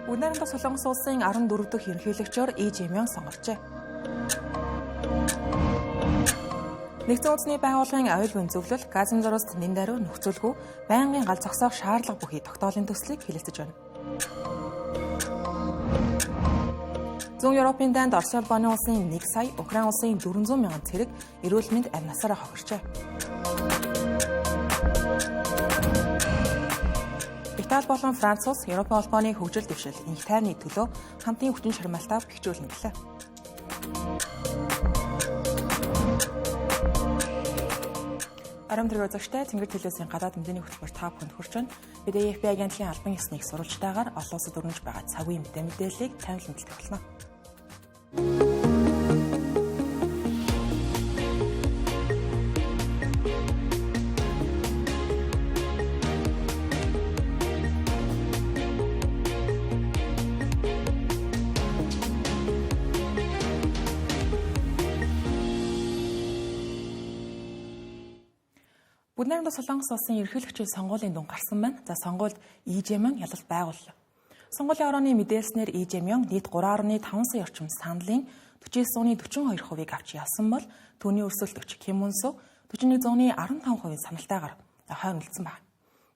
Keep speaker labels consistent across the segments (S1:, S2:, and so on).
S1: Бүгд найрамдах Солонгос улсын 14 дахь ерөнхийлөгчөөр И Жэмён сонгогджээ. Нэгдсэн үндэсний байгууллагын аюулгүй зөвлөл газрын зураас нэн даруй нөхцөлгүй байнгын гал зогсоох шаардлага бүхий тогтоолын төслийг хэлэлцэж байна. Зүүн Европын дайнд Орос улбаны улсын 1 сая, Украин улсын 400 мянган цэрэг эрүүл мэнд амь насаараа хохирчээ. Итали болон Франц улс Европын холбооны хөгжил дэвшил инх тайвны төлөө хамтын хүчин чармайлтаа бэхжүүлнэ гэлээ. Орон тэрэг үзэгчтэй Тэнгэр телевизийн гадаад мэдээний хөтөлбөр та бүхэнд хүрч байна. Бид AFP агентлагийн албан ёсны их сурвалжтайгаар олон улсад өрнөж байгаа цаг үеийн мэдээ мэдээллийг тайлан мэдэх болно. Бүгд найрамдах Солонгос улсын ерөнхийлөгчийн сонгуулийн дүн гарсан байна. За сонгуульд И Жэмэн ялалт байгууллаа. Сонгуулийн орооны мэдээлснээр И Жэмэн нийт 3.5 сая орчим саналын 49.42%-ийг авч явсан бол түүний өрсөлдөгч Ким Мун Су 41.15% саналтайгаар хойно үлдсэн байна.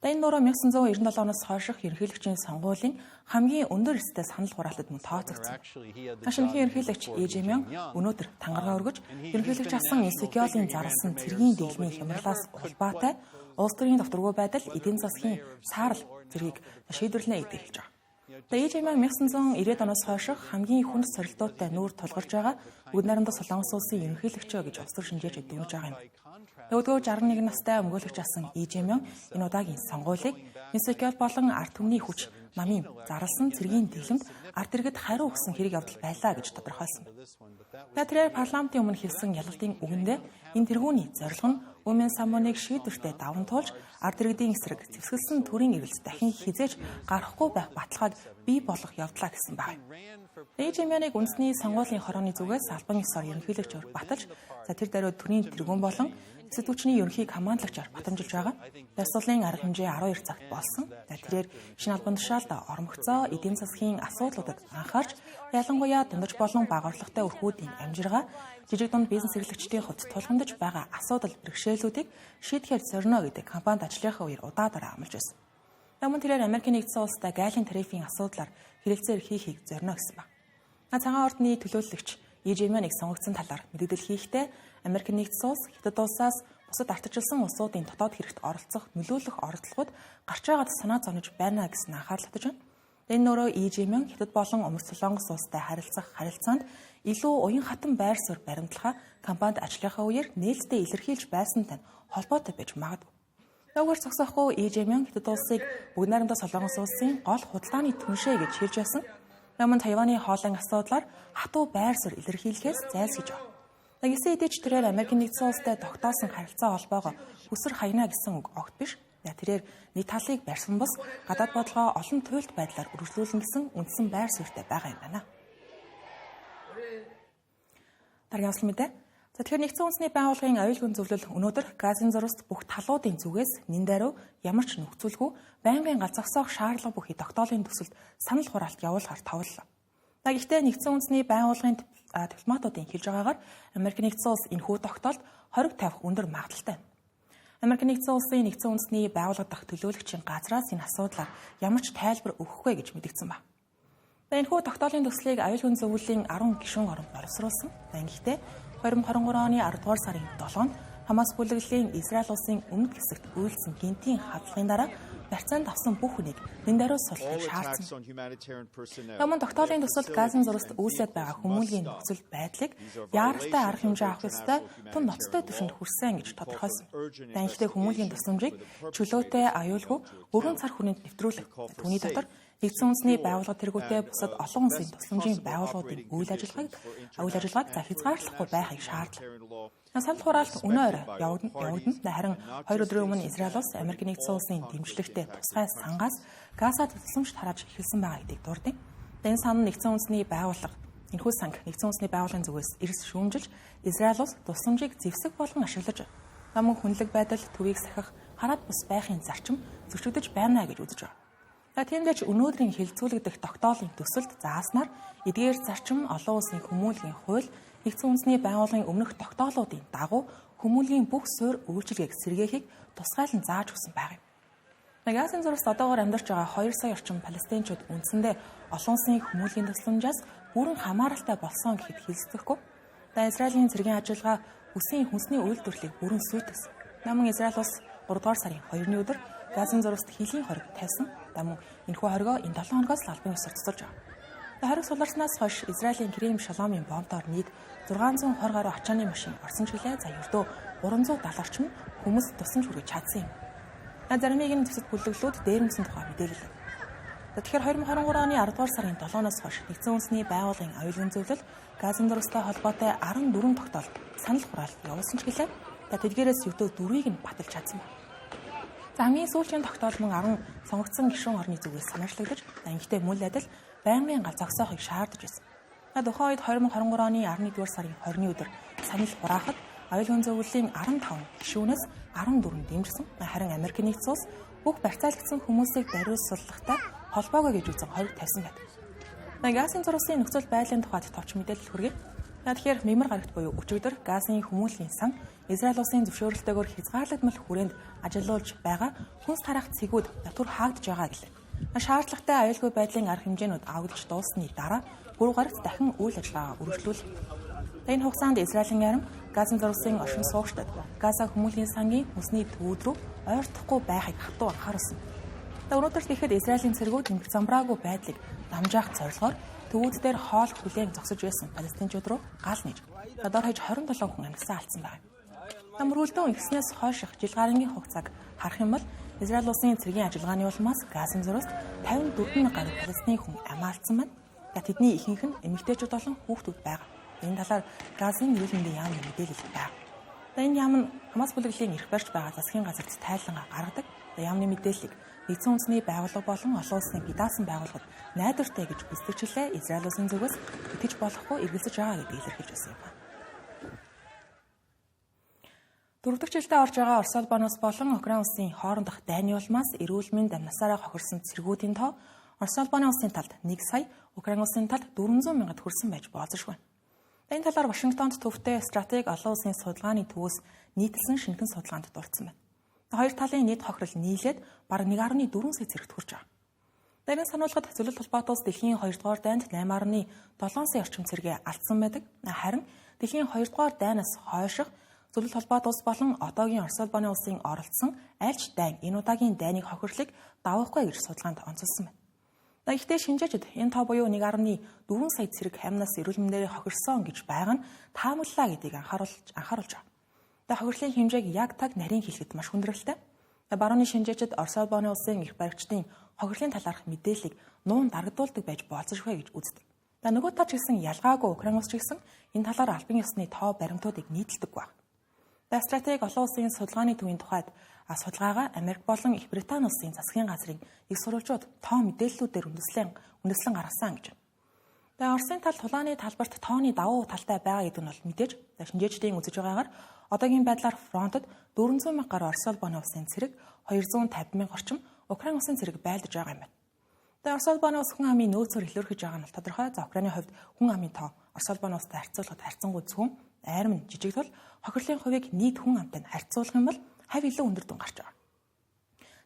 S1: За энэ нуруу 1997 оноос хойших ерөнхийлөгчийн сонгуулийн хамгийн өндөр эрсдэлтэй санал хураалтад мөн тооцогдсон. Шинэхэн ерөнхийлөгч И Жэмэн өнөөдөр тангараа өргөж ерөнхийлөгч асан Исекиолийн зарласан цэргийн дэглэмийн хямралаас улбаатай улс төрийн докторгүй байдал эдийн засгийн саарал зэргийг шийдвэрлэнэ гэдгийг хэлж байгаа. За И Жэмэн 1990 оноос хойших хамгийн хүнд сорилтуудтай нүүр тулгарч байгаа бүгд найрамдах Солонгос улсын ерөнхийлөгчөө гэж улс төр шинжээч дүгнэж байгаа юм. Өөдгөө 61 настай өмгөөлөгч асан И Жэмэн энэ удаагийн сонгуулийг Исекиол болон ард түмний хүч намын зарласан цэргийн дэглэмд ард иргэд хариу өгсөн хэрэг явдал байлаа гэж тодорхойлсон. Тэрээр парламентын өмнө хэлсэн ялалтын үгэндээ энэ тэргүүний зорилго нь Өмнө Самуныг шийдвэртэй даван туулж ард иргэдийн эсрэг зэвсгэлсэн төрийн эргэлт дахин хизээж гарахгүй байх баталгааг бий болгох явдлаа гэсэн байна. И Жэмэныг үндэсний сонгуулийн хорооны зүгээс албан ёсоор ерөнхийлөгчөөр баталж, за тэр даруй төрийн тэргүүн болон сэтгүүчний ерөнхий командлагчаар батамжилж байгаа. Дасгалын арга хэмжээ 12 цагт болсон. За тэрээр шинэ албан тушаалд ормогцоо эдийн засгийн асуудлуудад анхаарч, ялангуяа дундаж болон бага орлоготой өрхүүдийн амжиргаа, жижиг дунд бизнес эрхлэгчдийн хувьд тулгамдж байгаа асуудал бэрхшээлүүдийг шийдэхээр зорино гэдэг компанид ажлынхаа үеэр удаадараа амлаж байсан. Мөн тэрээр Америкийн нэгдсэн улстай гайлын тарифын асуудлаар хэрэлцээр хийхийг зорино гэсэн ба. Цагаан ордны төлөөлөгч И Жэмэныг сонгогдсон талаар мэдээлэл хийхдээ Америк нэгдсэн улс Хятад улсаас бусад ардчилсан улсуудын дотоод хэрэгт оролцох нөлөөлөх оролдлогод гарч байгаад санаа зовнож байна гэсэн анхаарал татаж байна. Энэ нөрөө И Жэмэн Хятад болон Өмнөд Солонгос улстай харилцах харилцаанд илүү уян хатан байр суурь баримтлахаа компанид ажлынхаа үеэр нээлттэй илэрхийлж байсантай холбоотой байж магадгүй. Нөгөөр зогсоохгүй И Жэмэн Хятад улсыг бүгд найрамдах Солонгос улсын гол худалдааны түншээ гэж хэлж байсан. Мөн Тайваны хоолын асуудлаар хатуу байр суурь илэрхийлэхээс зайлсхийж байна. Гэсэн хэдий ч тэрээр Америкийн нэгдсэн улстай тогтоосон харилцаа холбоогоо хүсэр хаяна гэсэн үг огт биш. Тэрээр нэг талыг барьсан бус гадаад бодлогоо олон туйлт байдлаар үргэлжлүүлнэ гэсэн үндсэн байр суурьтай байгаа юм байна. Дараагийн онцлог мэдээ. За тэгэхээр нэгдсэн үндэсний байгууллагын аюулгүй зөвлөл өнөөдөр газрын зурваст бүх талуудын зүгээс нэн даруй ямар ч нөхцөлгүй байнгын гал зогсоох шаардлага бүхий тогтоолын төсөлд санал хураалт явуулахар товлоо. Гэхдээ нэгдсэн үндэсний байгууллагын дипломатуудын хэлж байгаагаар Америк нэгдсэн улс энэхүү тогтоолд хориг тавих өндөр магадлалтай. Америк нэгдсэн улсын нэгдсэн үндэсний байгууллага дахь төлөөлөгчийн газраас энэ асуудлаар ямар ч тайлбар өгөхгүй гэж мэдгдсэн ба. Энэхүү тогтоолын төслийг аюулгүй зөвлөлийн 10 гишүүн орон боловсруулсан. Гэхдээ 2023 оны 10 дугаар сарын 7-нд Хамас бүлэглэлийн Израиль улсын өмнөд хэсэгт үйлдсэн гэнтийн хадлагын дараа барьцаанд авсан бүх хүнийг нэн даруй суллахыг шаардсан. Мөн тогтоолын төсөлд газрын зурваст үүсээд байгаа хүмүүлийн нөхцөл байдлыг яаралтай арга хэмжээ авах ёстой тун ноцтой түвшинд хүрсэн гэж тодорхойлсон. Гэхдээ хүмүүлийн тусламжийг чөлөөтэй аюулгүй өргөн цар хүрээнд нэвтрүүлэх. Түүний дотор нэгдсэн үндэсний байгууллага тэргүүтээ бусад олон улсын тусламжийн байгууллагуудын үйл ажиллагааг за хязгаарлахгүй байхыг шаардлаа. Санал хураалт өнөө орой явагдана. Харин 2 өдрийн өмнө Израиль улс Америк нэгдсэн улсын дэмжлэгтэй тусгай сангаас Газад тусламж тарааж эхэлсэн байгаа гэдгийг дурдсан. Энэ сан нэгдсэн үндэсний байгууллага энэхүү санг нэгдсэн үндэсний байгууллагын зүгээс эрс шүүмжилж Израиль улс тусламжийг зэвсэг болгон ашиглаж мөн хүнлэг байдал төвийг сахих хараад бус байхын зарчим зөрчигдөж байна гэж үзэж байгаа. За тийм ч өнөөдрийн хэлэлцүүлэгдэх тогтоолын төсөлд зааснаар эдгээр зарчим олон улсын хүмүүнлэгийн хууль, нэгдсэн үндэсний байгууллагын өмнөх тогтоолуудын дагуу хүмүүнлэгийн бүх суурь үйлчилгээг сэргээхийг тусгайлан зааж өгсөн байгаа юм. Газын зурагт одоогоор амьдарч байгаа 2 сая орчим палестинчууд үндсэндээ олон улсын хүмүүнлэгийн тусламжаас бүрэн хамааралтай болсон гэхэд хэлэлцэхгүй. За Израилийн цэргийн ажиллагаа бүсийн хүнсний үйлдвэрлэлийг бүрэн сүйтгэсэн. Наман Израиль улс 3 дугаар сарын 2-ны өдөр Газын зурагт хилийн хориг тавьсан. За мөн энэхүү хоригоо энэ 7 хоногоос л албан ёсоор цуцалж байгаа. За хориг суларснаас хойш Израилийн Крем Шаломын бомтоор нийт 620 гаруй ачааны машин орсон ч гэлээ. За ердөө 370 орчим хүмүүс тусламж хүргэж чадсан юм. За заримыг нь зэвсэг бүлэглүүд дээрэмсэн тухай мэдээлэл. За тэгэхээр 2023 оны 10 дугаар сарын 7-оос хойш нэгдсэн үндэсний байгууллагын аюулгүй зөвлөл Газын зурагтай холбоотой 14 тогтоол санал хураалт явуулсан ч гэлээ. За тэдгээрээс ердөө 4-ийг нь баталж чадсан байна. За хамгийн сүүлийн тогтоол мөн 10 сонгогдсон гишүүн орны зүгээс санаачлагдаж, ингэхдээ мөл адил байнгын гал зогсоохыг шаардаж байсан. За тухайн үед 2023 оны 11-р сарын 20-ны өдөр санал хураахад аюулгүй зөвлөлийн 15 гишүүнээс 14 дэмжсэн. Харин Америк нэгдсэн улс бүх барьцаалагдсан хүмүүсийг даруйсууллагатай холбоогүй гэж үзэн хориг тавьсан байдаг. Газын зурвасын нөхцөл байдлын тухайд товч мэдээлэл хүргэе. Тэгэхээр мэмар гарагт буюу өчигдөр газын хүмүүнлэгийн сан Израиль улсын зөвшөөрөлтөөр хязгаарлагдмал хүрээнд ажиллуулж байгаа хүнс тараах цэгүүд төр хаагдж байгаа гэлээ. Шаардлагатай аюулгүй байдлын арга хэмжээнүүд авагдж дууссаны дараа гурав гарагт дахин үйл ажиллагаагаа үргэлжлүүлв. Энэ хугацаанд Израилийн арми Газын зурвасын оршин суугчдад Газа хүмүүнлэгийн сангийн хүнсний төвүүд рүү ойртохгүй байхыг хатуу анхааруулсан. Өнөөдөр тэгэхэд Израилийн цэргүүд тэмдэг замбраагүй байдлыг дамжаах зорилгоор төвүүд дээр хоол хүлээн зогсож байсан палестинчууд руу гал нээж дор хаяж 27 хүн амьсаа алдсан байна. Мөргөлдөн ихснээс хойших жил гарангийн хугацааг харах юм бол Израиль улсын цэргийн ажиллагааны улмаас Газын зурваст 54 мянган гаруй палестин хүн амиа алдсан байна. Тэдний ихэнх нь эмэгтэйчүүд болон хүүхдүүд байгаа. Энэ талаар Газын эрүүл мэндийн яамны мэдээлэл байна. Энэ яам нь Хамас бүлэглэлийн эрх барьж байгаа засгийн газарт тайлангаа гаргадаг. Яамны мэдээллийг нэгдсэн үндэсний байгууллага болон олон улсын бие даасан байгууллагууд найдвартай гэж үздэг чилээ Израиль улсын зүгээс итгэж болохгүй эргэлзэж байгаа гэдгийг илэрхийлж байсан юм байна. Дөрөв дэх жилдээ орж байгаа Орос улбанаас болон Украин улсын хоорондох дайны улмаас эрүүл мэнд амнасаараа хохирсон цэргүүдийн тоо Орос улбаны улсын талд 1 сая, Украин улсын талд 400 мянгад хүрсэн байж болзошгүй. Энэ талаар Вашингтонд төвтэй стратеги олон улсын судалгааны төвөөс нийтэлсэн шинэхэн судалгаанд дурдсан байна. Хоёр талын нийт хохирол нийлээд бараг 1.4 сая цэрэгт хүрч байгаа. Дэрэн сануулгад зөвлөлт холбоотой улс дэлхийн 2 дугаар дайнд 8.7 сая орчим цэргээ алдсан байдаг. Харин дэлхийн 2 дугаар дайнаас хойших зөвлөлт холбоотой улс болон одоогийн Орос улбаны улсын оролцсон альч дайн энэ удаагийн дайныг хохирлыг давахгүй гэж судалгаанд онцолсон байна. Гэхдээ шинжээчид энэ тоо буюу 1.4 сая цэрэг хаймнаас эрүүл мэндээр хохирсон гэж байгаа нь таамаглалаа гэдгийг анхааруулж байгаа. Хохирлын хэмжээг яг таг нарийн хэлэхэд маш хүндрэлтэй. Барууны шинжээчид Орос улбаны улсын эрх баригчдын хохирлын талаарх мэдээллийг нуун дарагдуулдаг байж болзошгүй гэж үздэг. Нөгөө тал ч гэсэн ялгаагүй Украин улс ч гэсэн энэ талаар албан ёсны тоо баримтуудыг нийтэлдэггүй байна. Стратеги олон улсын судалгааны төвийн тухайд судалгаагаа Америк болон Их Британи улсын засгийн газрын их сурвалжууд тоо мэдээллүүдээр үндэслэн гаргасан гэж байна. Оросын тал тулааны талбарт тооны давуу талтай байгаа гэдэг нь бол мэдээж шинжээчдийн үзэж байгаагаар одоогийн байдлаар фронтод 400 мянга гаруй Орос улбаны улсын цэрэг 250 мянга орчим Украин улсын цэрэг байлдаж байгаа юм байна. Орос улбаны улс хүн амын нөөцөөр илэрхийлж байгаа нь бол тодорхой. За Украины хувьд хүн амын тоо Орос улбаны улстай харьцуулахад харьцангуй зөвхөн айрам нь жижиг тул хохирлын хувийг нийт хүн амтай харьцуулах юм бол хавь илүү өндөр дүн гарч байгаа.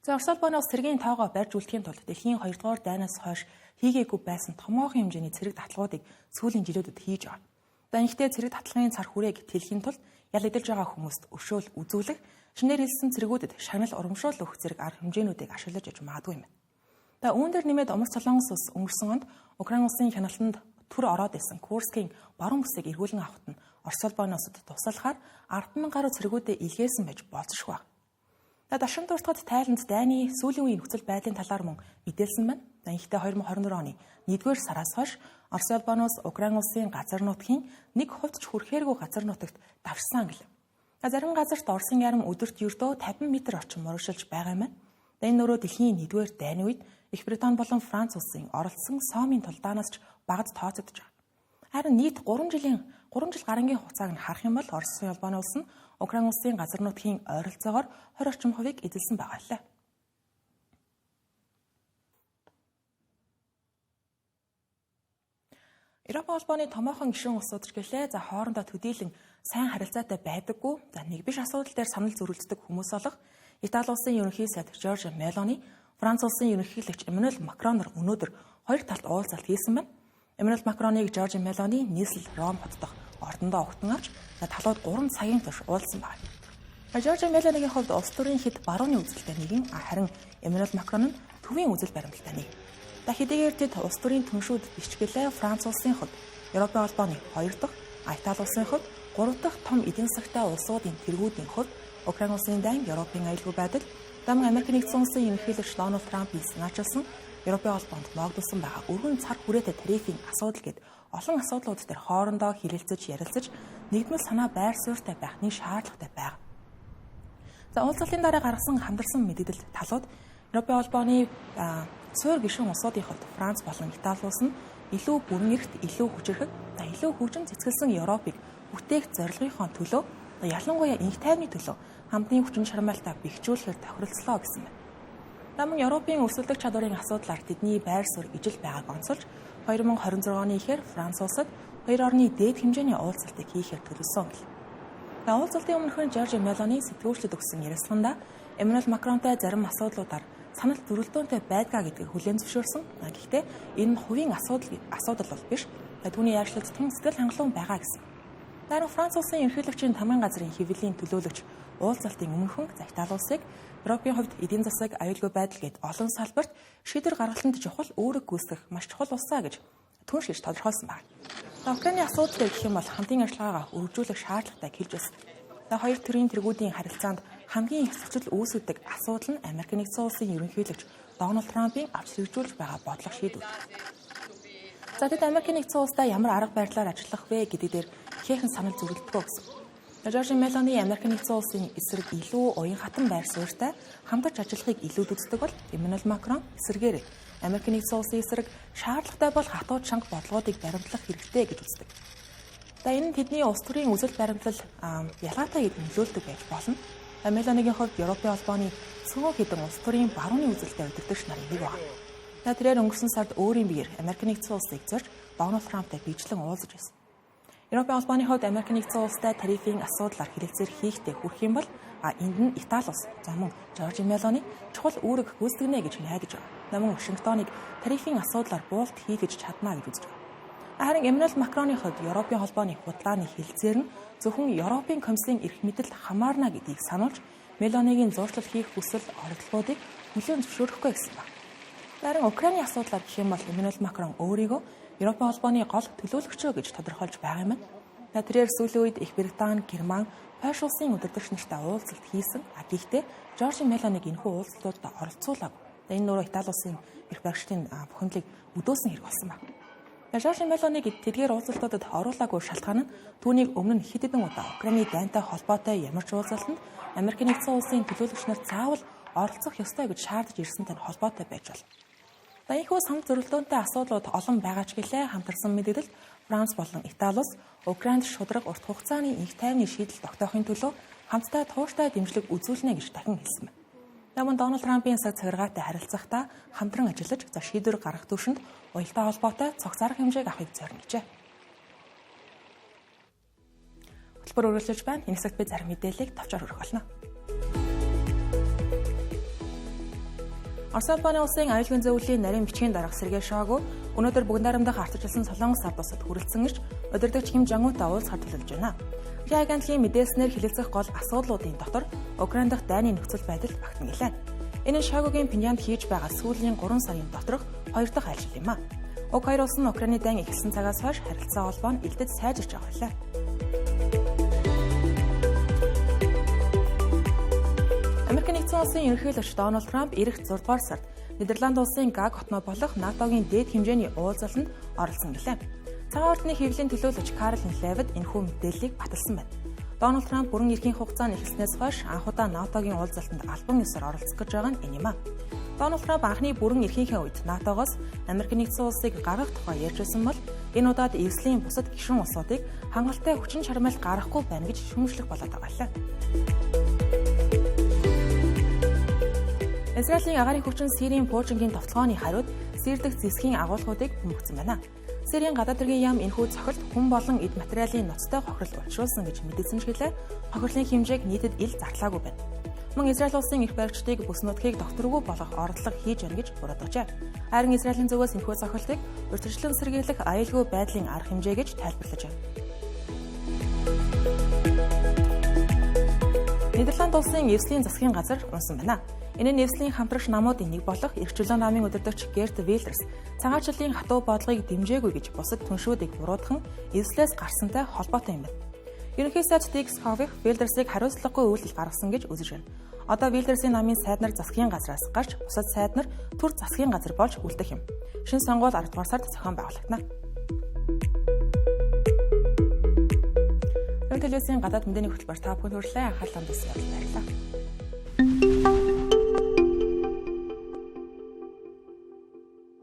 S1: За Орос улбаны улс цэргийн тоогоо барьж үлдэхийн тулд дэлхийн 2 дугаар дайнаас хойш хийгээгүй байсан томоохон хэмжээний цэрэг татлагуудыг сүүлийн жилүүдэд хийж байгаа. За ингэхдээ цэрэг татлагын цар хүрээг тэлэхийн тулд ял эдэлж байгаа хүмүүст өршөөл үзүүлэх, шинээр хэлсэн цэргүүдэд шагнал урамшуул өгөх зэрэг арга хэмжээнүүдийг ашиглаж иж магадгүй юм байна. За үүн дээр нэмээд Умар Солонгос улс өнгөрсөн онд Украин улсын хяналтанд төр ороод исэн Курскийн баруун бүсийг эргүүлэн авахт нь Орос улбаны улсад туслахаар 10,000 гаруй цэргүүдээ илгээсэн байж болзошгүй байна. За дашин дуртахад Тайланд дайны сүүлийн үеийн нөхцөл байдлын талаар мөн мэдээлсэн байна. За ингэхдээ 2024 оны 1-р сараас хойш Орос улбаны улс Украин улсын газар нутгийн 1% ч хүрэхээргүй газар нутагт давшсан гэлээ. За зарим газарт Оросын ярим өдөрт ердөө 50 м орчим мурагшилж байгаа юм байна. За энэ нөрөө дэлхийн 1-р дайны үед Их Британи болон Франц улсын оролцсон Сомын тулдаанаас ч багад тооцогдож байгаа. Харин нийт 3 жил гарангийн хугацааг нь харах юм бол Оросын улбаны улс нь Украин улсын газар нутгийн ойролцоогоор 20 орчим хувийг эзэлсэн байгаа лээ. Европын холбооны томоохон гишүүн улсууд ч гэлээ за хоорондоо төдийлөн сайн харилцаатай байдаггүй. За нэг биш асуудал дээр санал зөрөлддөг хүмүүс болох Итали улсын ерөнхий сайд Жоржо Мелони, Франц улсын ерөнхийлөгч Эммануэль Макрон нар өнөөдөр хоёр талд уулзалт хийсэн байна. Эммануэль Макроныг Жоржо Мелони нийслэл Ром хот дахь ордондоо огтон авч талууд 3 цагийн турш уулзсан байна. Жоржо Мелонигийн хувьд улс төрийн хэд барууны үзэлтэй нэгэн, харин Эммануэль Макрон нь төвийн үзэл баримталтай нэг. Хэдийгээр тэд улс төрийн түншүүд бичгэлээ Франц улсын хувьд Европын холбооны 2 дахь, Итали улсын хувьд 3 дахь том эдийн засагтай улсуудын тэргүүдийн хувьд Украин улсын дайн, Европын аюулгүй байдал, даман Америк нэгдсэн улсын ерөнхийлөгч Дональд Трампын санаачилсан Европын холбоонд ноогдуулсан байгаа өргөн цар хүрээтэй тарифын асуудал гээд олон асуудлууд дээр хоорондоо хилэлцэж ярилцаж нэгдмэл санаа байр суурьтай байх нэг шаардлагатай байна. За уулзалтын дараа гаргасан хамтарсан мэдээлэл талууд Европын холбооны суурь гишүүн улсуудын хувьд Франц болон Итали улс нь илүү бүрэн эрхт, илүү хүчирхэг, за илүү хөгжин цэцгэлсэн Европыг бүтээх зорилгынхоо төлөө, ялангуяа инх тайвны төлөө хамтны хүчин чармайлтаа бэхжүүлэхээр тохиролцлоо гэсэн байна. Наман Европын өрсөлдөх чадварын асуудлаар тэдний байр суурь ижил байгааг онцолж 2026 оны ихээр Франц улсад хоёр орны дээд хэмжээний уулзалтыг хийхээр төлөвлөсөн гэл. Уулзалтын өмнөхөн Жоржо Мелони сэтгүүлчдэд өгсөн ярилцлаганда Эммануэль Макронтой зарим асуудлуудаар санал зөрөлдөөнтэй байдгаа гэдгийг хүлээн зөвшөөрсөн. Гэхдээ энэ нь хувийн асуудал бол биш. Түүний яарчлалд тун сэтгэл хангалуун байгаа гэсэн. Дараа Франц улсын ерөнхийлөгчийн тамгын газрын хэвлэлийн төлөөлөгч уулзалтын өмнөхөн Итали улсыг Европын хувьд эдийн засаг, аюулгүй байдал гээд олон салбарт шийдвэр гаргалтанд чухал үүрэг гүйцэтгэх маш чухал улсаа гэж түншиж тодорхойлсон байна. Украины асуудал дээр гэх юм бол хамтын ажиллагаагаа өргөжүүлэх шаардлагатай хэлж байсан. Хоёр төрийн тэргүүдийн харилцаанд хамгийн их зөрчил үүсгэдэг асуудал нь Америк нэгдсэн улсын ерөнхийлөгч Дональд Трампын авч хэрэгжүүлж байгаа бодлого шийдвэр. За тэд Америк нэгдсэн улстай ямар арга барилаар ажиллах вэ гэдэг дээр ихээхэн санал зөрөлдгөө гэсэн. Жоржо Мелони Америк нэгдсэн улсын эсрэг илүү уян хатан байр суурьтай хамтарч ажиллахыг илүүд үздэг бол Эммануэль Макрон эсрэгээр Америк нэгдсэн улсын эсрэг шаардлагатай бол хатуу чанга бодлогоодыг баримтлах хэрэгтэй гэж үздэг. За энэ нь тэдний улс төрийн үзэл баримтлал ялгаатай гэдг нөлөөлдөг байж болно. Мелонигийн хувьд Европын холбооны цөөн хэдэн улс төрийн барууны үзэлтэй удирдагч нарын нэг байна. Тэрээр өнгөрсөн сард өөрийн биеэр Америк нэгдсэн улсыг зорж Дональд Трамптай биечлэн уулзаж байсан. Европын холбооны хувьд Америк нэгдсэн улстай тарифын асуудлаар хэлэлцээр хийхдээ хүрэх юм бол энд нь Итали улс, за мөн Жоржо Мелони чухал үүрэг гүйцэтгэнэ гэж найдаж байна. Наман Вашингтоныг тарифын асуудлаар буулт хийгэж чадна гэж үзэж байна. Харин Эммануэль Макроны хувьд Европын холбооны худлааны хэлэлцээр нь зөвхөн Европын комиссийн эрх мэдэл хамаарна гэдгийг сануулж Мелонигийн зуучлал хийх хүсэл оролдлогоодыг хүлээн зөвшөөрөхгүй гэсэн байна. Харин Украины асуудлаар гэх юм бол Эммануэль Макрон өөрийгөө Европын холбооны гол төлөөлөгчөө гэж тодорхойлж байгаа юм байна. Тэрээр сүүлийн үед Их Британи, Герман, Польш улсын удирдагч нартай уулзалт хийсэн. Гэхдээ Жоржо Мелониг энэхүү уулзалтуудад оролцуулаагүй. Энэ нөрөө Итали улсын эрх баригчдын бухимдлыг өдөөсөн хэрэг болсон байна. Жоржо Мелониг тэдгээр уулзалтуудад оруулаагүй шалтгаан нь түүнийг өмнө нь хэд хэдэн удаа Украины дайнтай холбоотой ямар ч уулзалтанд Америк нэгдсэн улсын төлөөлөгч нар заавал оролцох ёстой гэж шаардаж ирсэнтэй холбоотой байж болно. Энэхүү санал зөрөлдөөнтэй асуудлууд олон байгаа ч гэлээ хамтарсан мэдээлэлд Франц болон Итали улс Украинд шударга урт хугацааны инх тайвны шийдэл тогтоохын төлөө хамтдаа тууштай дэмжлэг үзүүлнэ гэж дахин хэлсэн байна. Наман Дональд Трампын цаг цагиргаатай харилцахдаа хамтран ажиллаж за шийдвэр гаргах түвшинд уялдаа холбоотой цогц арга хэмжээг авахыг зорино гэжээ. Хөтөлбөр үргэлжлэж байна. Энэ хэсэгт би зарим мэдээллийг товчоор хүргэх болно. Орос улсын улсын аюулгүй зөвлөлийн нарийн бичгийн дарга Сергей Шойгу өнөөдөр бүгд найрамдах ардчилсан Солонгос ард улсад хүрэлцэн ирж удирдагч Ким Жон Унтай уулзахар төлөвлөж байна. Дэлхийн агентлагийн мэдээлснээр хэлэлцэх гол асуудлуудын дотор Украин дахь дайны нөхцөл байдал багтана гэлээ. Энэ нь Шойгугийн Пхеньянд хийж байгаа сүүлийн 3 сарын доторх хоёр дахь айлчлал юм а. Уг хоёр улс нь Украины дайн эхэлсэн цагаас хойш харилцаа холбоо нь илдэд сайжирч байгаа байлаа. Америк нэгдсэн улсын ерөнхийлөгч Дональд Трамп ирэх 6 дугаар сард Нидерланд улсын Гаг хотноо болох НАТО-гийн дээд хэмжээний уулзалтанд оролцсон гэлээ. Цагаан ордны хэвлэлийн төлөөлөгч Карл Левит энэхүү мэдээллийг баталсан байна. Дональд Трамп бүрэн эрхийн хугацаанд эхэлснээс хойш анх удаа НАТО-гийн уулзалтанд албан ёсоор оролцох гэж байгаа нь энэ юм а. Дональд Трамп анхны бүрэн эрхийнхээ үед НАТО-гоос Америк нэгдсэн улсыг гаргах тухай ярьж байсан бол энэ удаад эвслийн бусад гишүүн улсуудыг хангалттай хүчин чармайл гаргахгүй байна гэж шүүмжлэх болоод байгаа лээ. Израилийн агаарын хүчин Сирийн пуужингийн товтлогооны хариуд Сирдэх зэвсгийн агуулгуудыг бөмбөгцсөн байна. Сирийн гадаад хэргийн яам энэхүү цохилт хүн болон эд материалын ноцтой хохирол учруулсан гэж мэдээлсэн ч гэлээ хохирлын хэмжээг нийтэд ил зарлаагүй байна. Мөн Израиль улсын эрх баригчдыг бүс нутгийг докторгүй болгох оролдлого хийж байна гэж буруутгажээ. Харин Израилийн зүгээс энэхүү цохилтыг урьдчилан сэргийлэх аюулгүй байдлын арга хэмжээ гэж тайлбарлаж байна. Нидерланд улсын эвслийн засгийн газар унсан байна. Энэ нь эвслийн хамтрагч намуудын нэг болох эрх чөлөө намын удирдагч Герт Вилдерс цагаачлалын хатуу бодлогыг дэмжээгүй гэж бусад түншүүдийг буруутган эвслээс гарсантай холбоотой юм байна. Ерөнхий сайд Дик Схових Вилдерсийг хариуцлагагүй үйлдэл гаргасан гэж үзэж байна. Одоо Вилдерсийн намын сайд нар засгийн газраас гарч бусад сайд нар төр засгийн газар болж үлдэх юм. Шинэ сонгуул 10 дугаар сард зохион байгуулагдана. Телевизийн гадаад мэдээний хөтөлбөр та бүхэнд хүрэлээ. Анхаарлаа хандуулсан баярлалаа.